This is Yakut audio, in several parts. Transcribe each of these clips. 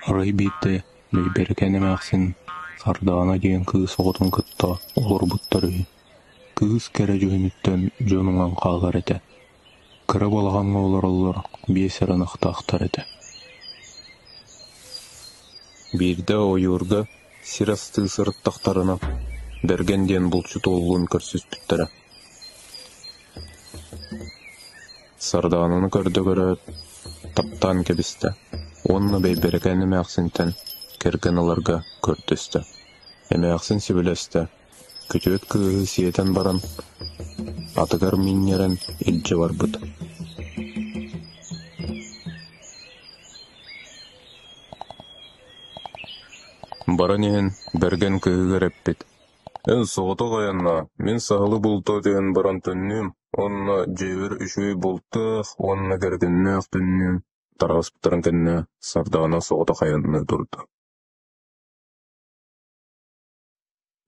Арай биирдэ Бэйбэрикээн эмээхсин Сардаана диэн кыыс оҕотун кытта олорбуттар үһү. Кыыс кэрэ дьүһүнүттэн дьон уҥан хаалар этэ. Кыра балаҕаҥҥа олороллор, биэс эрэ ынахтаахтар этэ. Биирдэ ойуурга сир астыы сырыттахтарына, Бэргэн диэн булчут уоллуун көрсүспүттэрэ. Сардаананы көрдө көрөөт, таптаан кэбистэ уонна Бэйбэрикээн эмээхсинтэн кэргэн ыларга көрдөстө. Эмээхсин сөбүлэстэ, күтүөт кыыһы сиэтэн баран, атыгар миинньэрэн илдьэ барбыт. Баран иһэн Бэргэн кыыһыгар эппит: «Эн соҕотох айаннаа, мин саһылы бултуу түһэн баран төннүөм уонна дьиэбэр үчүгэй бултаах уонна кэргэннээх төннүөм» Тарҕаспыттарын кэннэ Сардаана соҕотох айанныы турда.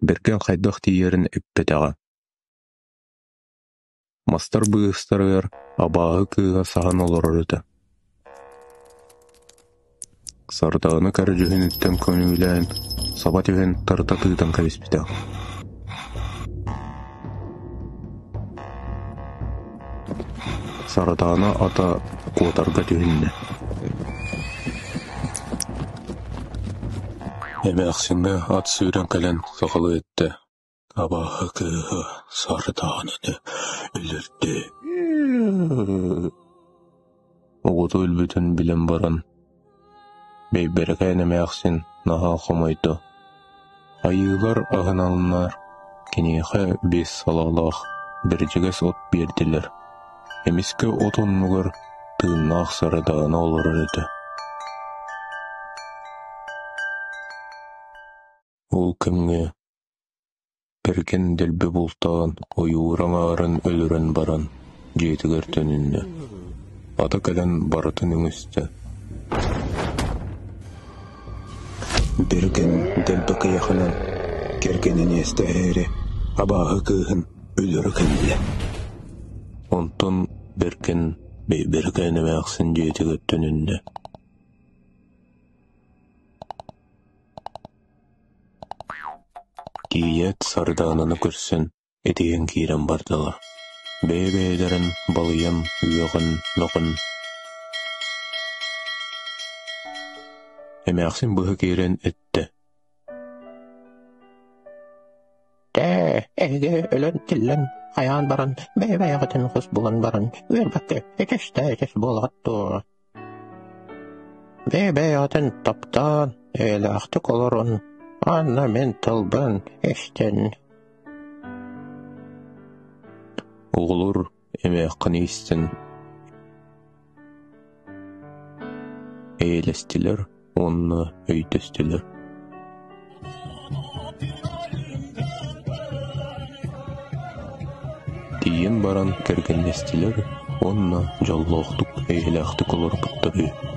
Бэргэн хайдах тиийэрин эппэтэҕэ. Мастар быыстарыгар абааһы кыыһа саһан олорор этэ. Сардаана кэрэ дьүһүнүттэн көҥүллээн, саба түһэн тарда тыытан кэбиспитэ. Сардаана ата куотарга түһүннэ. Эмээхсиҥҥэ ат сүүрэн кэлэн сахалыы эттэ: «Абааһы кыыһа Сардаананы өлөрдө» Оҕото өлбүтүн билэн баран, Бэйбэрикээн эмээхсин наһаа хомойдо, айыылар аһынаннар киниэхэ биэс салаалаах бэрдьигэс от биэрдилэр, эмискэ от оннугар тыыннаах Сардаана олорор этэ. Ол кэмҥэ Бэргэн дэлби бултаан, ойуур аҥаарын өлөрөн баран, дьиэтигэр төнүннэ, ата кэлэн барытын үҥүстэ. Бэргэн дэлби кыйаханан, кэргэнин иэстэһээри, абааһы кыыһын өлөрө кэллэ. Онтон Бэргэн Бэйбэрикээн эмээхсин дьиэтигэр төнүннэ. Тиийээт Сардаананы көрсөн, итийэн киирэн бардылар, бэйэ-бэйэлэрин балыйан, үөҕэн, мөҕөн Эмээхсин быһа киирэн эттэ: Дьэ, эһиги өлөн-тиллэн, хайаан баран, бэйэ-бэйэҕитин хос булан баран, үөрбэккэ ичэстээ-ичэс буолаҕыт дуо? Бэйэ-бэйэҕитин таптаан, эйэлээхтик олорун, уонна мин тылбын истин Оҕолор эмээххини истэн эйэлэстилэр уонна өйдөстүлэр Тиийэн баран кэргэннэстилэр уонна дьоллоохтук, эйэлээхтик олорбуттар үһү.